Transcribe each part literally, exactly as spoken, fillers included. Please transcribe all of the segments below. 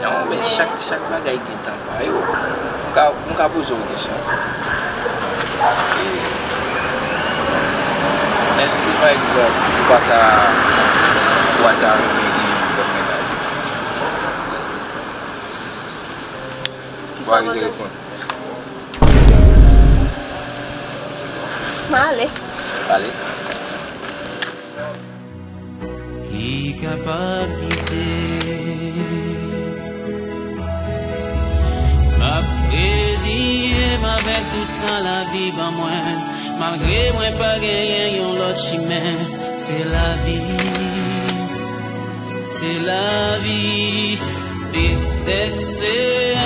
Non, men chak, chak bagay gen tan pa yo. M ka, m ka poze w kesyon. E, èske, pa egzanp, ou pa ta, ou pa ta renmen gen yon lòt mennaj? Ou pa oze reponn. M ale. Ale. Ki kapab kite. M ap reziye m avèk tout sa lavi ban mwen, malgre mwen pa genyen yon lòt chimen. Se lavi, se lavi. Petèt se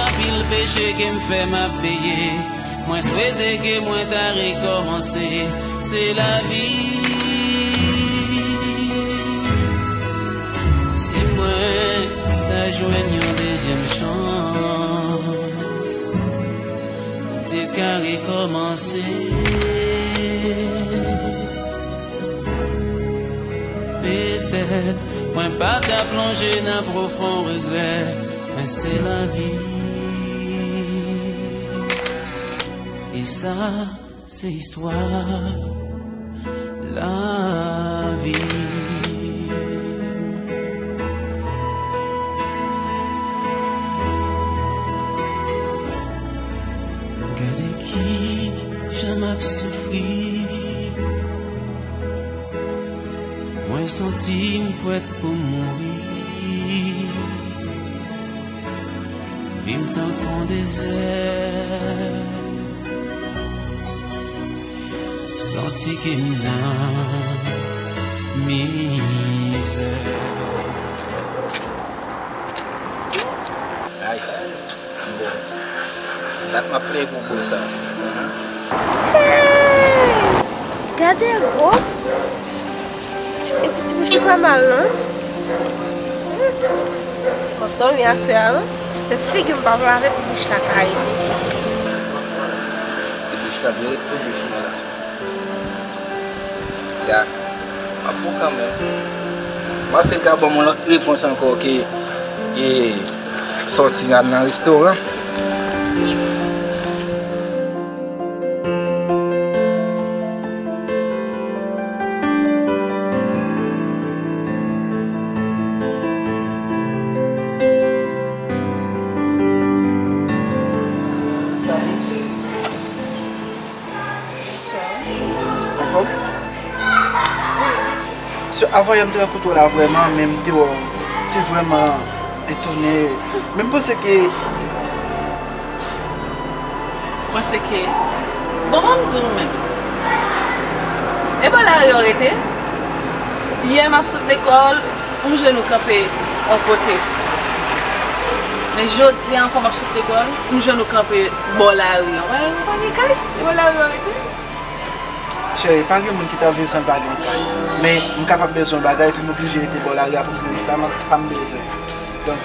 anpil peche ke m fè m ap peye. Mwen swete ke mwen ta rekòmanse. Se lavi. Si mwen ta jwenn yon dezyèm chans, mwen te ka rekòmanse. Petèt mwen pa ta plonje nan pwofon regrè, men se lavi. E sa, se istwa lavi. Gade ki jan m ap soufri. Mwen santi m prèt pou m mouri. Vi m tankou dezè. Santi ke m nan mizè. Nice. Bon. Dat m ap plenyen pou gwo sa. Hey! Gade gwo. Ti, epi ti bouch li pa mal, non? Kontan wi aswè a, non? Men figi m pa pou lave pou bouch la ka rete. Ti bouch la, byen ret sou bouch mwen la. Ya. M ap bon kanmenm. M panse l ka ban m yon lòt repons ankò ke, e, sòti al nan restoran. Anfòm? So, avan yè m te rankontre w la vrèman, men m te wè w, m te vrèman etone. Men m panse ke... Panse ke? Bon, ban m di w menm. E bò lari w rete? Yè m ap sot lekòl, yon jenou kanpe yon kote. Men jodi a ankò m ap sot lekòl, yon jenou kanpe bò lari an. Ou pa, ou pa gen kay? E bò lari w rete? Cheri, pa gen moun ki t ap viv san l pa gen kay. Men m kapab bezwen yon bagay, epi m oblije rete bò lari a pou m jwenn sa m, sa m bezwen. Donk,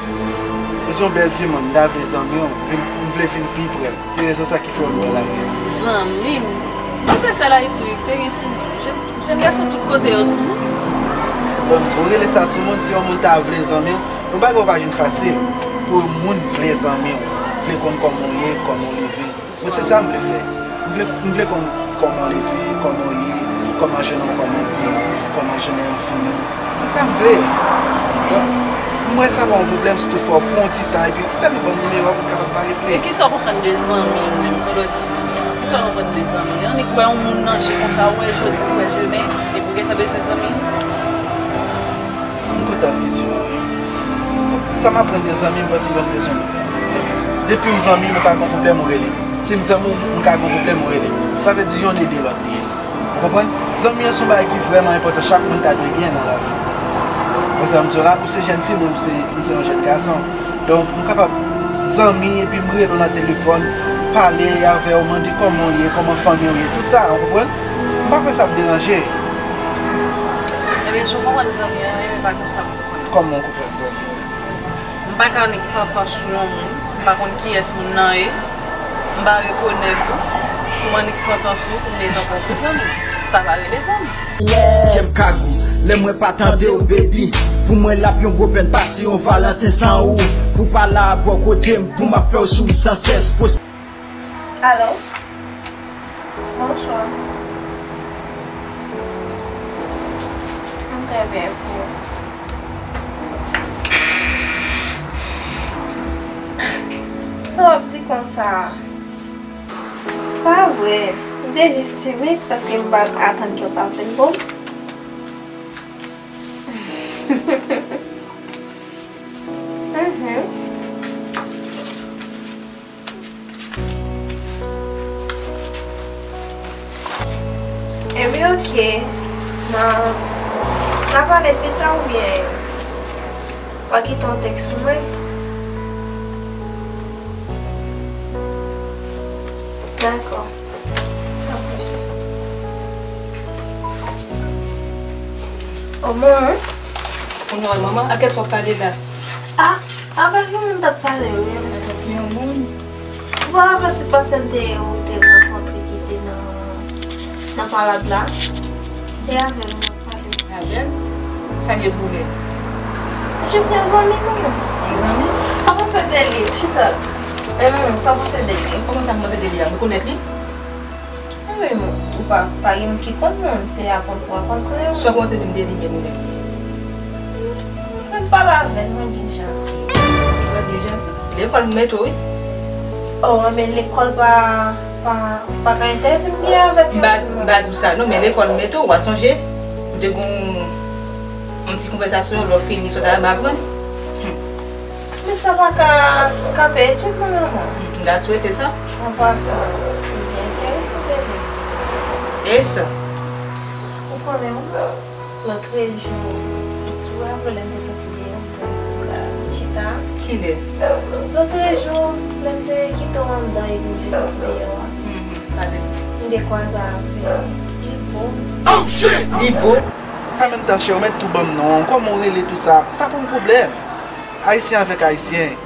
ou se yon bèl timoun, m ta vle zanmi w, vin, m vle vin pi pre w. Se rezon sa ki fè w nan lari a. Zanmi m? Ou fè sèl Ayiti wi ki te gen sou moun. Jèn, jèn gason tout kote yo sou moun. Bon, si w rele sa sou moun, si yon moun ta vle zanmi w, yon bagay w pa jwenn fasil pou yon moun vle zanmi w, vle konn kòman w ye, kòman w leve. Mwen se sa m vle fè. M vle, m vle konn kòman w leve, kòman w ye, kòman jounen w kòmanse, kòman jounen w fini. Se sa m vle. Donk, m wè sa pa yon pwoblèm, sitou fò w pran yon ti tan epi sèlman ban m nimewo a pou m kapab pale plis. E kisa w konprann de zanmi menm, Claude? Kisa w konprann de zanmi? Annik wè yon moun nan je konsa, ou wè jodi, ou wè demen, epi w gentan bezwen zanmi? M kontan vizyon an wi. Sa m aprann de zanmi, m panse yo bezwen m. Depi w zanmi m, ou ka gen pwoblèm, ou rele m. Si m zanmi w, m ka gen pwoblèm, ou rele m. Sa vle di yonn ede lòt li ye. Ou konprann? Zanmi an se yon bagay ki vrèman enpòtan, chak moun ta dwe gen nan lavi. Konsa m di w la, ou se jèn fi, mwen m se, m se yon jèn gason. Donk, m kapab zanmi epi m rele w nan telefòn, pale avè w, mande kòman w ye, kòman fanmi w ye, tout sa, ou konprann? M pa kwè sa ap deranje. Ebyen, jan w konprann zanmi an, ebyen, pa konsa m konprann. Kòman w konprann zanmi an? M pa ka annik pran tan sou yon moun, m pa konn kiyès moun nan ye, m pa rekonèt ou, pou m annik pran tan sou ou, pou m rete ankò pou zanmi. Sa pa rele zanmi. Kè m ka gou, lè mwen pa tande w, baby. Pou mwen l ap yon gwo pèn pase yon Valentin san ou. Pou pa la bò kote m, pou m ap fè w souri san strès. Alo? Bonswa. M trè byen, e pou ou? Sa w ap di konsa a? Pa vre. M te jis timid paske m pa t atann ke w t ap vin bo m. Mhm. Ebyen, oke. N a, n a pale pita oubyen w a kite yon tèks pou mwen? Dakò. A plis. Oman, ou nan manman, a kiyès w ap pale la? A, avèk yon moun t ap pale, wi. Avèk yon moun? Ou pa rapèl ti patnè m te, ou te rankontre ki te nan, nan palad la? E avè l ou t ap pale? Avè l? Sa gen pwoblèm? Jis yon zanmi nou. Yon zanmi? Sa panse de li, chita. E mwen, sa panse de li? Kòman sa m panse de li a? Mwen konèt li? Mwen menm, ou pa, pa gen moun ki konn moun, se aprann pou aprann konnen moun. Sa w panse menm de li menm ou menm? Mwen pale avè l, mwen byen janti. Mwen byen janti. Lekòl m mete w, wi. Oh, men lekòl pa, pa, pa ka entèdi m gen avèk yon moun. M pa di, m pa di w sa, non, men lekòl m mete w, w a sonje. M te gon yon ti konvèsasyon, lè w fini, sa w ta renmen aprann. Hmm. Men sa pa ka kanpe etid mwen, manman. M ta swete sa. An pasan, m byen enterese de li. E sa? Ou konnen, wi, lòtrejou, ou tou rapele m te soti deyò, m te chita. Kilè? Lòtrejou, lè m te kite w anndan epi m te soti deyò a. Mhm, pale m. M te kwaze avè Libo. Libo? Sa menm tan chè, ou mèt tou ban m non an. Kòman w rele tou sa? Sa pa yon pwoblèm. Ayisyen avèk Ayisyen.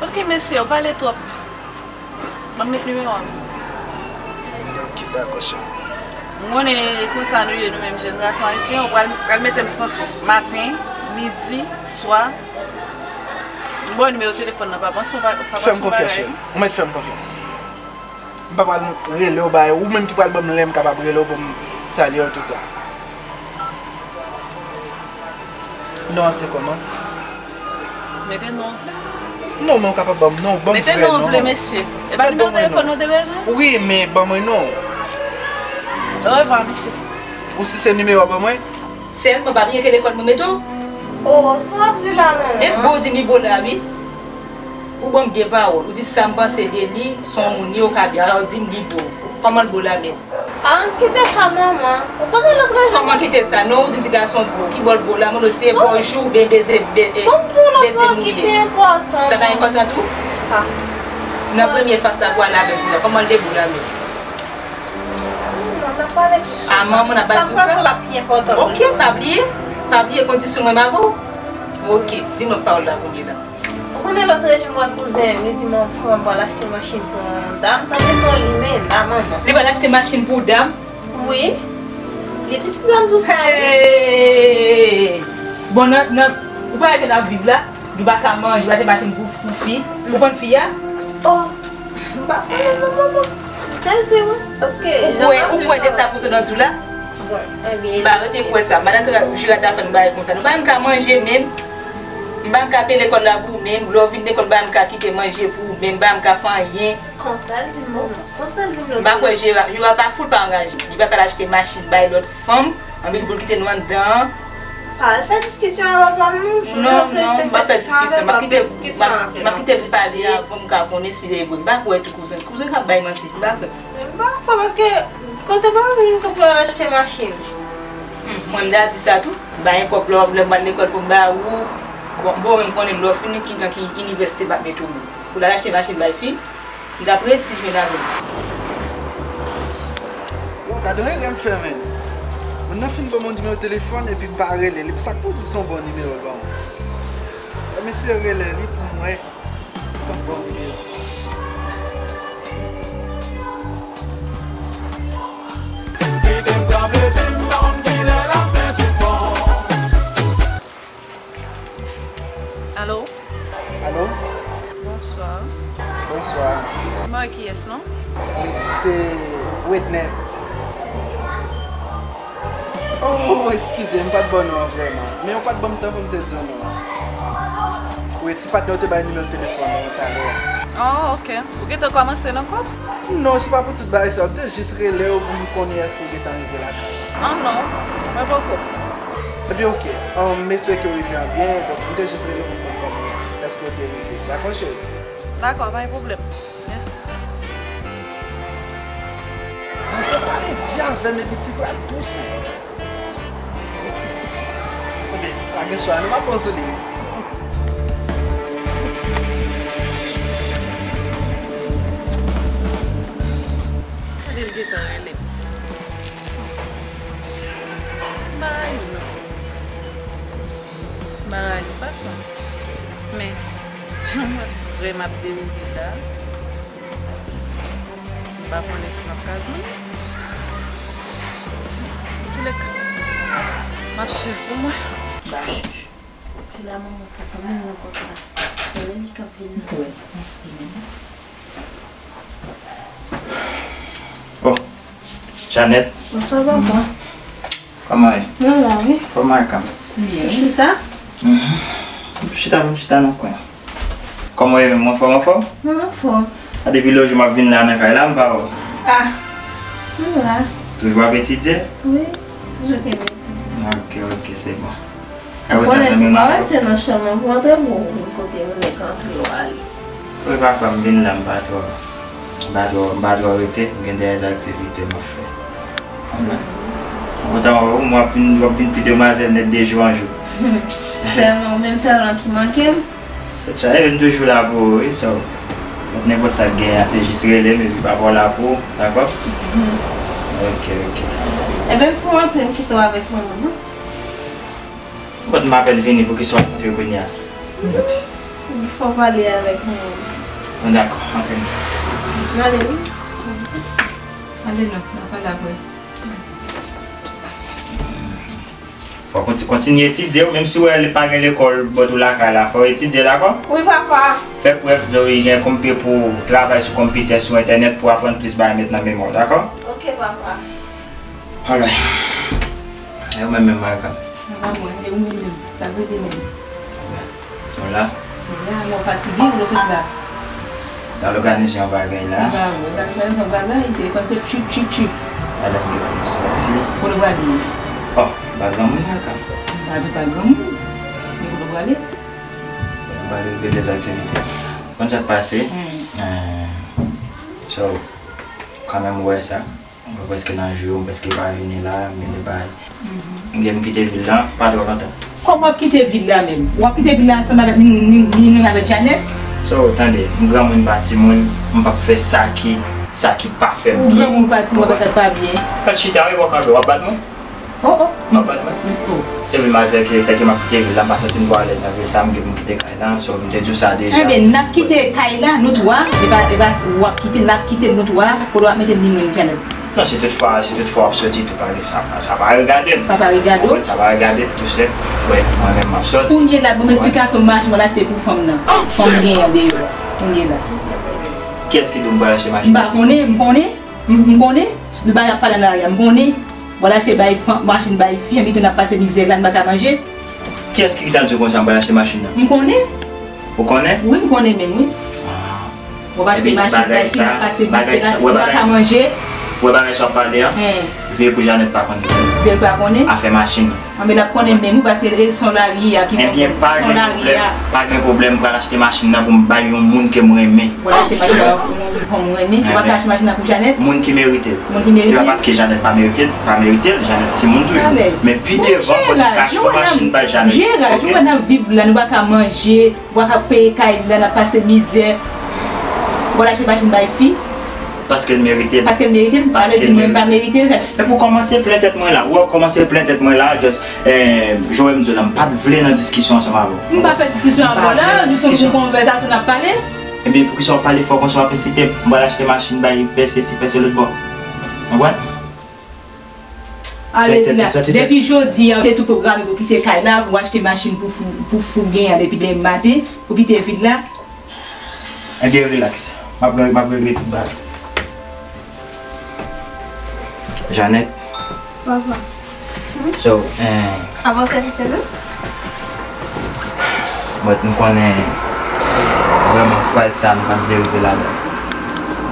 Ok, mesye, ou pale twòp. Ban m met nimewo a. Ok, dakò, chè. M konnen e konsa nou ye, nou menm jèn gason ayisyen, ou pral, pral mete m san souf. Maten, midi, swa. M ba w nimewo telefòn nan, pa panse w pa, pa panse w bagay. Fè m konfyans, chè. Ou mèt fè m konfyans. M pa pral rele w bay, ou menm ki pral ban m lè m kapab rele w pou m salye w, tou sa. Non an se kòman? Mete non w vle. Non, men w kapab ban m non, ban m vrè non. Mete non w vle, mesye. E pa nimewo telefòn nou te bezwen? Wi, men ban mwen non. Orevwa, mesye. Ou si se nimewo a ban mwen? Sèlman pa bliye ke lekòl mwen mete w. Oh, sa w ap di la menm? E bon, di m li bo la, wi. Ou ban m de pawòl, ou di sa m panse de li, se yon moun li, ou ka byen, alò di m li bo. Kòman l bo la menm? A, ann kite sa, manman. Ou konnen lòt rejyon. Kòman kite sa? Non, ou di m ti gason bo. Ki bò l bo la? Mwen se bonjou oubyen beze, be-, e, beze nou ye. Sa pa enpòtan tou? Nan premye fas la pou al avèk ou la, kòman l te bo la menm? A, manman, n ap ba di w sa? Ok, pa bliye. Pa bliye kondisyon mwen avè w. Ok, di m lòt pawòl la kounye la. Ou konnen lòt rejim wè kouzen m, li di m kòman pral achte machin pou yon dam, tande son li men la, manman. Li pral achte machin pou dam? Wi. Li di pou dam tou sa, wi. Hey! Bon, nan, nan, ou pa wè ke n ap viv la, nou pa ka manje, pa achte machin pou, pou fi. Ou konn fi a? Oh, m pa konnen non, manman. Sèl se wi, paske ou kwè, ou kwè de sa pou sot nan di w la? Bon, ebyen. M pa rete kwè sa. Madan Jira ta fè n bagay konsa. Nou pa menm ka manje menm. M pa menm ka peye lekòl la pou ou menm. Lè w vin lekòl, m pa menm ka kite manje pou ou menm. M pa menm ka fè anyen. Konsa l di m, konsa l di m lòt. M pa kwè Jera, Jera pa fout pa anraje. Li pa pral achte machin bay lòt fanm, anpi pou l kite nou anndan an. Pa al fè diskisyon avè papa m non. Non, non, m pa fè diskisyon. M ap kite, m ap, m ap kite l pale avan m ka konnen si se vre. M pa kwè tou kouzen. Kouzen k ap bay manti, m pa kwè. M pa kwè paske kote papa m vin pou l al achte machin. Hmm, mwen m ta di sa tou. M pa gen kòb lè, lè m al lekòl pou m ba ou. Bon, bon, men m konnen lè w fini ki nan ki inivèsite m ap mete w. Pou l al achte machin bay fi. M t ap resi jwenn avè l. Yo, gade yon erè m fè, men. Moun nan fin ban mwen nimewo telefòn epi m pa rele li. Sa k pou di se yon bon nimewo l ban mwen. Lè mesye rele li pou m wè si t yon bon nimewo. Kite m pran plezi m, ban m kilè l ap fè ti pon. Alo? Alo? Bonswa. Bonswa. M pa wè kiyès non? Wi, se Wedner. Oh, eskize, m pa t ba w non an vrèman. Men ou pa t ban m tan pou m te di w non an. Wi, ti patnè w te bay nimewo telefòn ou talè a. Oh, ok. Ou gentan kòmanse nan kòb? Non, se pa pou tout bagay sa. M te jis rele w pou m konnen èske w gentan rive lakay ou. Ah non, mwen poko. Ebyen, ok. Ahn, m espere ke w rive an byen. Donk, m te jis rele w pou m konn kòman, èske w te rive. Dakò, cheri? Dakò, pa gen pwoblèm. Mèsi. Bon, se pale di avè m epi ti vwa dous, men. Ebyen, pa gen chwa, non, m ap pran w sou li. Gade l gentan rele m. M pa rayi l non. M pa rayi l fason. Men, jan m wè frè m ap dewoule la, m pa konnen si m ap ka zanmi. Antouleka, m ap swiv pou mwen. Ba. E la manman ta sa moun nan pòt la. Talè li k ap vin nan. Oh, Janet. Bonswa, papa. Kòman w ye? Mwen la, wi. Kòman w ye, Cam? Byen, wi. Chita? Mhm. Chita, m chita nan kwen. Kòman w ye menm? Ou anfòm, anfòm? Mwen anfòm. A, depi lòt jou m ap vin la nan kay la, m pa wè w. Ah, mwen la. Toujou ap etidye? Wi, toujou kenbe etidye. Ok, ok, se bon. Apre sa, zanmi m ap fè. Se nan chanm nan pou antre pou kote yon nèg antre w ale. Wi, papa, m vin la, m pa twò, m pa twò, m pa twò rete, m gen dèyè aktivite m ap fè. Kontan wè w, m w ap vin, w ap vin pi demwazèl nèt de jou an jou. Sèlman, ou menm sèlman ki manke m. Sa, e m toujou la pou ou, wi, so, nenpòt sa k genyen an, se jis rele m, epi papa w la pou ou, dakò? Ok, ok. Ebyen, m fè w antre, m kite w avèk manman m. Bon, m apèn vini, poukisa w ap antre kounye a? Fò w pale avèk nou. Bon, dakò, antre. Antre, wi. Antre non, n a pale apre. Fò w konti-, kontinye etidye w, menm si w wè li pa gen lekòl bò tou lakay la, fò w etidye, dakò? Wi, papa. Fè prèv, Zoe gen konpe pou travay sou konpitè, sou entènèt, pou aprann plis bagay, met nan memwa w, dakò? Ok, papa. Alright. E ou menm menm, Malcolm? Mwen pa mwen, e ou menm menm? Sa k rete menm? Ou la? Mwen la, mwen fatige, ou sot la. N al òganize yon bagay la. Mwen pa wè, w al òganize yon bagay, telefòn fè tchip, tchip, tchip. Alò, m gen pou m sòti. Kote w prale? Oh, m pa granmoun, Malcolm. M pa di w pa granmoun. Men kote w prale? M prale regle dèzaktivite. Konn sa k pase? Hmm. Eh, so, kanmenm ou wè sa. Mwen prèske nan jou yo, m prèske pa vini la, m gen de bagay. M gen pou m kite vil la, pa twò lontan. Kòman w ap kite vil la menm? W ap kite vil la ansanm avèk ni, ni, ni menm avèk Janet? So, tande, m granmoun pa timoun, m p ap fè sa ki, sa ki pa fè m byen. Ou granmoun pa timoun, w ap fè sa k pa byen. Fè chita, wi, w ap kanpe, w ap bat mwen? Oh, oh. W ap bat mwen? Oh. Se vre, malgre ke, se ke m ap kite vil la, m pa santi m twò alèz nan vil sa, m gen pou m kite kay la, so, m te di w sa deja. Enben, n ap kite kay la, nou twa, e pa, e pa, w ap kite, n ap kite nou twa, kote w ap mete ni mwen ni Janet. Non, si toutfwa, si toutfwa w ap soti tou, pa gen sa, sa pa regade m. Sa pa regade w. Ou konprann, sa pa regade m tou sèl. Wè, mwen menm m ap soti. Kounye la, ban m esplikasyon machin w al achte pou fanm nan. Fanm gen an deyò. Kounye la. Kiyès ki di w m pral achte machin? M pa konnen, m konnen. M, m konnen. Nou pa ap pale nan lari a, m konnen. W al achte bay fan, machin bay fi, anpi tou n ap pase mizè la, n pa ka manje. Kiyès ki gentan di w konsa m pral achte machin nan? M konnen. Ou konnen? Wi, m konnen menm, wi. Ah. W ap achte machin bay fi, n ap pase mizè la, nou pa ka manje. Wè bagay sa w ap pale an? Veye pou Janet pa konn. Veye l pa konnen? Afè machin nan. Anben, l ap konnen menm, wi, paske se yon lari a ki fè. Ebyen, pa gen pwoblèm, pa gen pwoblèm, m pral achte machin nan pou m bay yon moun ke m renmen. W al achte machin nan pou yon fanm ou renmen. Ou pa ka achte machin nan pou Janet? Moun ki merite l. Moun ki merite l. E pa paske Janet pa merite l, pa merite l, Janet timoun toujou. Men pi devan, mwen ka achte yon machin bay Janet. Jera, jan n ap viv la, nou pa ka manje, w pa ka peye kay la, n ap pase mizè. W al achte machin bay fi. Paske l merite l. Paske l merite l. Paske l merite l. Epi w kòmanse plen tèt mwen la. W ap kòmanse plen tèt mwen la, just Eh, jan w wè m di w la, m pa t vle nan diskisyon ansanm avè w. M pa fè diskisyon avè w la, jis yon konvèsasyon n ap pale. Ebyen, poukisa w pale fò konsa, w ap ensite m? M pral achte machin bay, fè sesi, fè se lòt bò. Konprann? Ale, Tina, depi jodi a, se tou pwograme pou kite kay la, pou achte machin pou fou, pou fou gen an depi demen maten, pou kite vil la. Ebyen, rilaks. M ap, m ap regle tout bagay. Janet. Papa. So, eh, Avanse pitit ou? But m konnen vrèman faz sa nou pa t vle rive ladan l.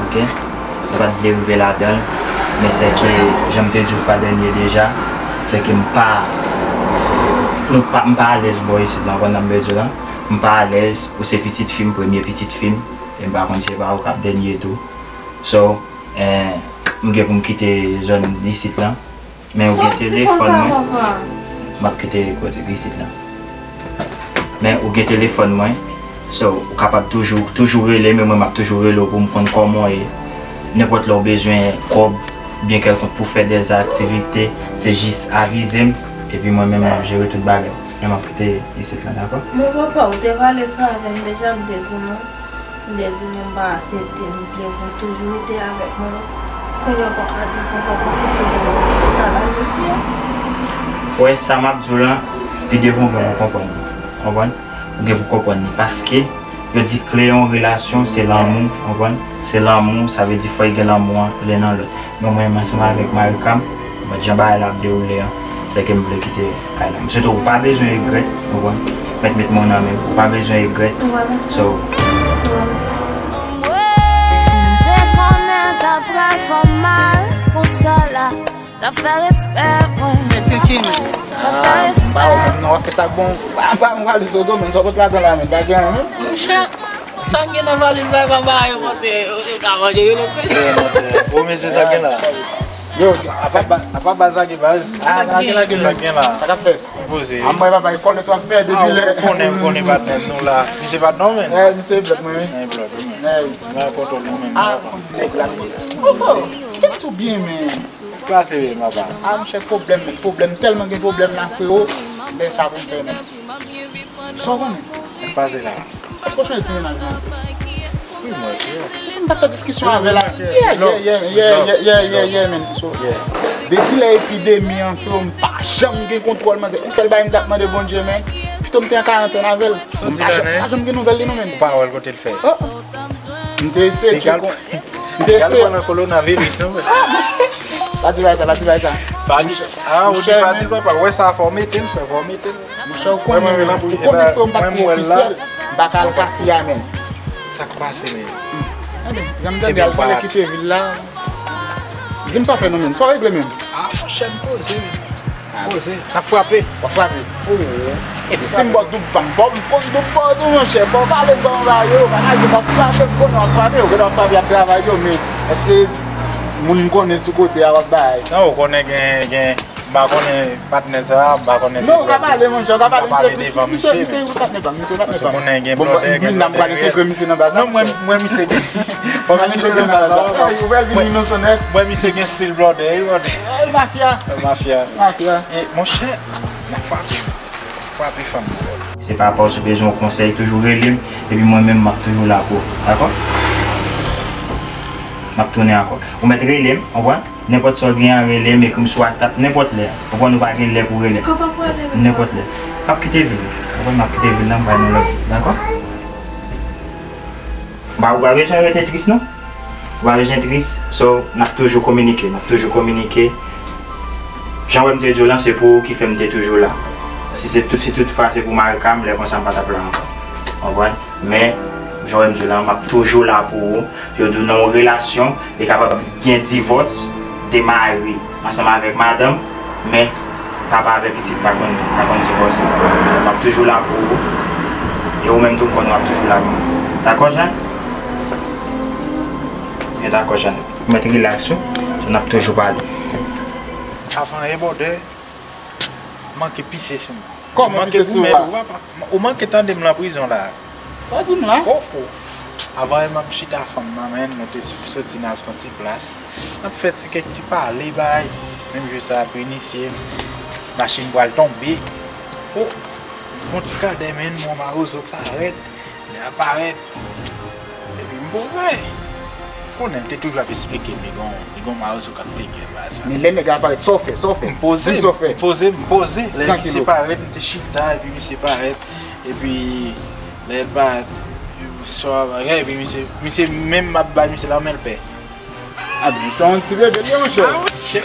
Ok? Nou pa t vle rive ladan l. Men se ke, jan m te di w fwa dènye deja, se ke m pa, nou pa, m pa alèz bò isit la, w konprann sa m vle di w la? M pa alèz, ou se pitit fi m, premye pitit fi m, e m pa konn si se pa ou k ap dènye tou. So, eh, m gen pou m kite zòn isit la. Men ou gen telefòn mwen. M ap kite kote isit la. Men ou gen telefòn mwen. So, ou kapab toujou, toujou rele m, e mwen m ap toujou rele w pou m konn kòman w ye. Nenpòt lè w bezwen kòb, byen kèlkonk pou fè dèz aktivite, se jis avize m, epi mwen menm m ap jere tout bagay. Men m ap kite isit la, dakò? Bon, papa, ou te pale sa avè m deja, m te di w non. M te di w non, m pa aksepte, m vle pou w toujou rete avèk mwen. Kounye a w pa ka di m konprann mwen, se jan w pale jodi a. Ou wè sa m ap di w lan, pi devan w gen pou w konprann mwen. Konprann? Ou gen pou w konprann li. Paske, yo di kle yon relasyon, se lanmou, konprann? Se lanmou, sa vle di fò gen lanmou an, len nan lòt. Men mwen menm ansanm avèk Marika m, mwen jan bagay la ap dewoule an, se ke m vle kite kay la. M swete w pa bezwen regrèt, ou konprann? Mèt met mwen nan men w, ou pa bezwen regrèt. Ou wè konsa? So, ou wè konsa? Si m te konnen ta pral fè w mal konsa la, ta fè respè mwen. Mèt tranquille, man. Ta fè respè. Ah, pa ou menm non, w ap fè sa bon. Pa, pa, m prale sou do, men sa w pot ladan la, men. Pa gen anyen, men. Monchè, sa k gen nan valiz la, e pa bagay yo panse yo, yo ka manje yo, non, se. Bon, mesye, sa k gen la? Yo, apa ba, apa ba sa gen baz? Ah, sa gen la, gen la. Sa k gen la? Sa k ap fèt? Poze. A mwen, papa, e kòlèt w ap fè depi lè. Ah, ou konnen, ou konnen patnè nou la. Misye pa non, men. Eh, misye blòk mwen, wi. Eh, blòk, wi, men. Eh, wi. Mwen kontwòl nou, men. Ah, nèg la, men. Oh, oh, kèm tou byen, men. Pase, wi, papa. Ah, monchè, pwoblèm, men. Pwoblèm, tèlman gen pwoblèm la, frero. Lè sa pou m fè, men. Sa w konnen? Pase la. Èske w chanje ti mennaj lan? Wi, mwen, yes. Se pou m pa fè diskisyon avè l la. Yeah, yeah, yeah, yeah, yeah, yeah, yeah, yeah, man. So, depi lè epidemi an fè, m pa janm gen kontwòl manzè. Yon sèl bagay m t ap mande Bondye, men pito m te an karantèn avè l. M pa janm, pa janm gen nouvèl li, non, men. Ou pa wè l kote l fè? Oh, oh. M te eseye tcheke. M te eseye. Pran nan coronavirus, non, men. Pa di bagay sa, pa di bagay sa. Pa di. Ah, ou di pa di l, papa. Wè sa, fò w mete l, frè, fò w mete l. Monchè, ou konnen, ou konnen frè m pa t gen ofisyèl, m pa ka al kafe a, men. Sa k pase, men? Ebyen, jan m tande al pale kite vil la. Di m sa w fè non, men. Sa w regle, men? Ah, monchè, m poze, men. Poze. N ap frape. W ap frape? Oh. Ebyen, si m ba w doub pa m, fò m konn doub pa w tou, monchè. Fò w pale m ban m ba yo. Pa ka di m ap frape, m konnen w ap frape. Ou konnen w ap frape ap travay yo, men èske moun m konnen sou kote a w ap bay? Non, ou konnen gen, gen M pa konnen patnè sa, m pa konnen si... Non, ou ka pale, monchè, ou ka pale, misye, misye, misye, misye patnè pa m, misye patnè pa m. Paske konnen gen blòdè, gen blòdè. Bon, m vin la, m pral entegre misye nan baz la. Non, mwen, mwen, misye gen... Mwen pral entegre misye nan baz la. Ou pral vin inosan nèt. Mwen, misye gen stil blòdè, wi, blòdè. Eh, mafya. Mafya. Mafya. E, monchè, n ap frape. Frape fanm nan. Se pa paske w bezwen yon konsèy, toujou rele m, epi mwen menm, m ap toujou la pou ou. Dakò? M ap tounen ankò. Ou mèt rele m, konprann? Nenpòt sa w gen an, rele m, ekri m sou WhatsApp, nenpòt lè. Konprann, ou pa gen lè pou rele m. Nenpòt lè. M ap kite vil la. Konprann, m ap kite vil la, m pral nan lòt vil, dakò? Ba, ou pa bezwen rete tris, non. Ou pa bezwen tris, so, n ap toujou kominike, n ap toujou kominike. Jan w wè m te di w lan, se pou ou ki fè m te toujou la. Si se tout, si tout fwa se pou Marika, m lè konsa m pa t ap la ankò. Konprann? Men, jan w wè m di w lan, m ap toujou la pou ou. Yo di w nan yon relasyon, li kapab gen divòs de mari ansanm avèk madanm, men papa avèk pitit pa konn, pa konn divòse. M ap toujou la pou ou, e ou menm tou m konnen w ap toujou la pou mwen. Dakò, Jan? Byen dakò, Jan. Ou mèt rilaks, wi. So, n ap toujou pale. Avan e bòdè, manke pise sou mwen. Kòman pise sou ou? Ou manke tande m lan prizon la. Sa w di m la? Oh, oh. Avan e m ap chita fanm nan, men, nou te soti nan yon ti plas. N ap fè ti kèk ti pale, bay. Menm jou sa, pou inisye m, machin pral tonbe. Oh, yon ti kadè, men, yon mawozo parèt. Li aparèt. Epi m poze. Konnen, m te toujou ap esplike m, li gon, li gon mawozo k ap teke l bagay sa. Men lè nèg la parèt, sa w fè, sa w fè? M poze, m poze, m poze. Lè misye parèt, m te chita, epi misye parèt. Epi lè l parèt, swa bagay, epi misye, misye menm m ap bay misye la, men l pè. A, men se yon ti bebe li ye, monchè. A, monchè.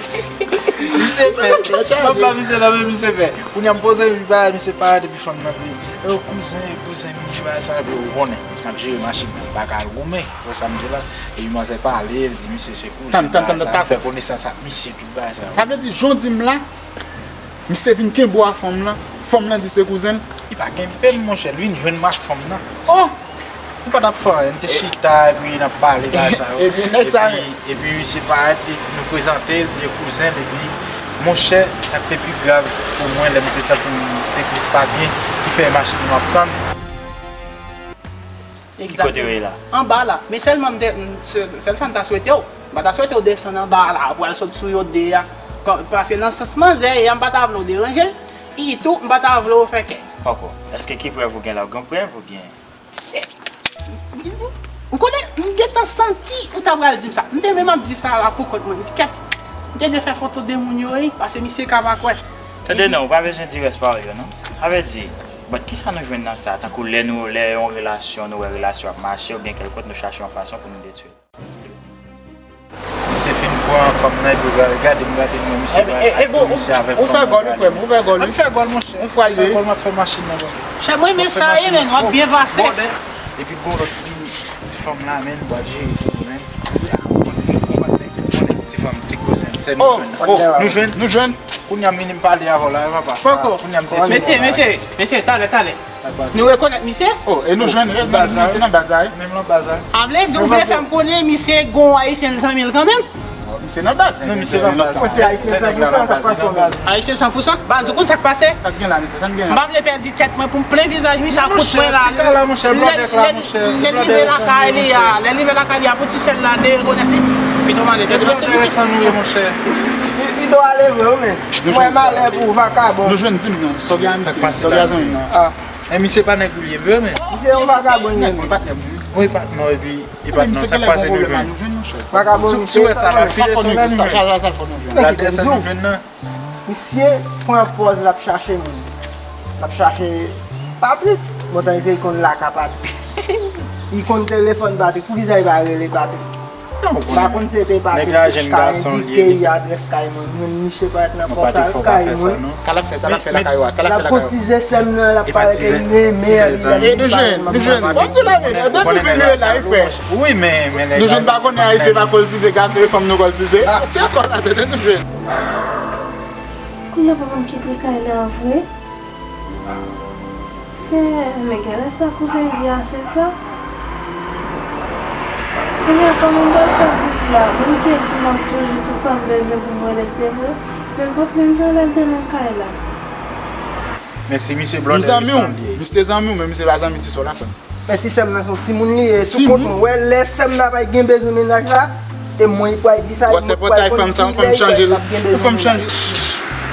Misye pè. M ap bay misye la, men misye pè. Kounye a m poze, epi bagay, misye parèt, epi fanm nan, epi, yo, kouzen, kouzen, m di bagay sa, epi ou konnen, m ap jere machin nan, m pa ka al goumen. Wè sa m di la? Epi manzè pale, l di misye se kouzen, tann, tann, tann, tann, fè konesans ak misye, tout bagay sa yo. Sa vle di, jan w di m la, misye vin kenbe w a fanm lan, fanm lan di se kouzen l? Li pa kenbe m, monchè, li vin jwenn m ak fanm nan. Oh! Nou pa t ap fè anyen, n te chita, epi n ap pale, bagay sa yo. Epi nèg sa. Epi, epi misye parèt, epi nou prezante, l di kouzen l, epi, monchè, sa k te pi grav pou mwen, lè m te santi m te plis pa byen, ki fè machin nan m ap tann. Ki kote w ye la? Anba la. Men sèlman m te, m, se-, sèl sa m ta swete w. M pa ta swete w desann anba la pou al sot sou yo de a. Pa-, paske nan sans manzè ye a, m pa ta vle w deranje l. Itou, m pa ta vle w fè kè. Poko. Èske ki prèv ou gen la? Ou gen prèv ou gen? Ou konnen, m gentan santi ou ta pral di m sa. M te menm ap di sa la pou kont mwen. M di, kèt, m te dwe fè foto de moun yo, wi, paske misye ka pa kwè. Tande non, ou pa bezwen di rès pawòl yo non. Sa vle di, but kisa nou jwenn nan sa? Tankou lè nou, lè yon relasyon, nou wè relasyon ap mache, oubyen kèlkòt, nou chache yon fason pou nou detwi l. Misye fin pran fanm nan, epi gade m, gade m, misye pral, misye avèk fanm nan. Ou fè gòl, wi, frè m, ou fè gòl, wi. An fè gòl, monchè. Ou fè gòl, m ap fè machin nan, bò. Chè, mwen renmen sa, wi, men w ap byen pase. Epi gon lòt ti, ti fanm la, men, bò, jere tou, men. Ti fanm, ti kouzen, se nou jwenn. Oh, nou jwenn, nou jwenn. Kounye a m vini m pale avè w la, wi, papa. Poko. Kounye a m te sou. Mesye, mesye, mesye, talè, talè. Nou rekonèt misye? Oh, e nou jwenn, nou jwenn misye nan baz la, wi. Menm nan baz la. A vle di ou vle fè m konnen misye gon ayisyen l zanmi l kanmenm? Misye nan baz, non, misye nan baz. Misye ayisyen san pou san, sa k pase nan baz? Ayisyen san pou san? Baz, ou konn sa k pase? Sa k gen la, misye? Sa n gen la? M pa vle pèdi tèt mwen pou m plen vizaj misye ak kout pwen la. Lè l rive lakay li a, lè l rive lakay li a pou ti sè l la te rekonèt li. Pito m ale, tèt mwen se misye. Pito ale vre, wi, men. Mwen malè pou vakabon. Nou jwenn, di m non, sa w gen a misye, sa w gen a zanmi m nan? E misye pa nèg ou l ye vre, men. Misye yon vagabon, li ye. Wi, patnè, epi, e patnè, sa k pase nou jwenn? Vagabon, si w wè sa la, file sou la nou jwenn. La dèyè sa nou jwenn nan. Misye pran pòz l ap chache moun. L ap chache Patrick. Bon, tann se li konn laka Patrick. Li konn telefòn Patrick. Poukisa li pa rele Patrick? M pa konn si se te Patrick ki ta endike y adrès kay mwen. Mwen, misye parèt nan pòtal kay mwen. Sa l ap fè, sa l ap fè lakay ou a, sa l ap fè lakay ou a? L ap kotize sè m nan, l ap pale ke li renmen l. E nou jwenn, nou jwenn. Fò m di la, men, depi vini la, wi, frè. Wi, men, men, nou jwenn pa konnen ayisyen pa koltize, gason e fanm nou koltize. Ti ankò la, tande, nou jwenn. Kounye a papa m kite kay la vre. Eh, men genlè sa kouzen di a se sa. Kounye a kòman m pral fè pou li la? Moun ki di m ap toujou tout sa m bezwen pou m rele Dye vre, men m p ap menm jan lè l te nan kay la. Men si misye blòdè wi san l ye. Misye zanmi w, men misye pa zanmi ti sè w la, frè m. Men ti sè m nan se yon timoun li ye, sou kont mwen. Wè lè sè m nan pa gen bezwen mennaj la, e mwen li pral di sa, e mwen ki pral konn kilè li pral gen bezwen mennaj. Yon fanm chanje.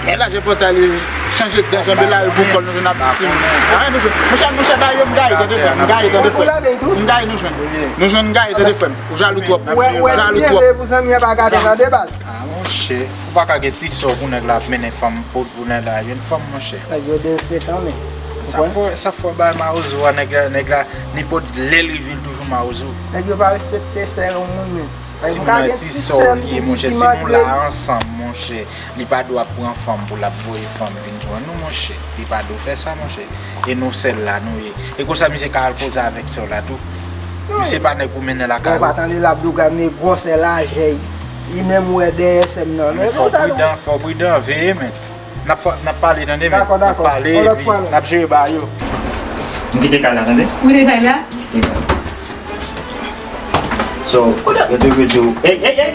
Men lajè pòtay li chanje dan janbe lari pou kò l, nou jwenn ap di timoun. A, nou jwenn. Monchè, monchè, ba yo, m gaye, tande frè m, m gaye, tande frè m. M gaye, nou jwenn. Nou jwenn, m gaye, tande frè m. Ou jalou twòp. Ou jalou twòp. Pou zanmi an pa gate nan de baz. A, monchè. Ou pa ka gen ti sè w pou nèg la ap mennen fanm, pou, pou nèg la jwenn fanm, monchè. Nèg yo derespektan, men. Sa fò, sa fò bay mawozo a, nèg la, nèg la, nenpòt lè l rive, l toujou mawozo. Nèg yo pa respekte sè yon moun, men. Si m nan ti sè w li ye, monchè, si nou la ansanm, monchè, li pa dwe ap pran fanm pou l ap voye fanm vin pran nou, monchè. Li pa dwe fè sa, monchè. E nou sèl la nou ye. E konsa misye ka al koze avèk sè w la tou. Misye pa nèg pou mennen lakay ou. Ou pa tande l ap di w gade gwosè lajè li. Li menm wè dèyè sè m nan. Men fò w pridan, fò w pridan, veye, men. N ap fè, n ap pale, tande, men. Dakò, dakò. N ap pale, epi n ap jere bagay yo. M kite kay la, tande? Ou kite kay la? So, yo toujou di w, ey, ey, ey!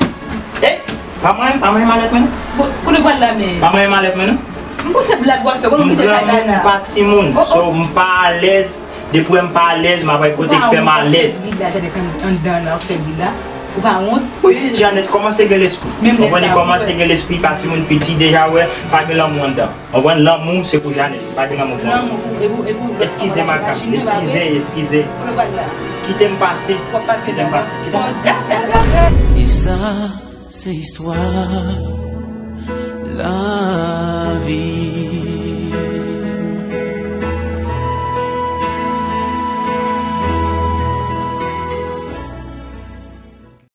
Ey! Pa manyen, pa manyen malèt mwen, non. Kote w pral la, men? Pa manyen malèt mwen, non. M panse blag w ap fè, kote w kite kay la, la? M granmoun, m pa timoun. So, m pa alèz. Depi w wè m pa alèz, m ap al kote k fè m alèz. Ou pa wè m ap fè bri la, jade anndan la, ap fè bri la. Ou pa wont? Wi, Janet kòmanse gen lespri. Menm lè Konprann li sa, kòmanse ou wè. Gen lespri, pa timoun piti deja wè, pa gen lanmou anndan. Konprann, lanmou se pou Janet, pa gen lanmou pou mwen. Lanmou pou, e pou, e pou. Eskize, makam, eskize, eskize. Kote w pral la? Kite m pase. W ap pase Kite m la. Pase. Kite m pase. E sa, se istwa lavi.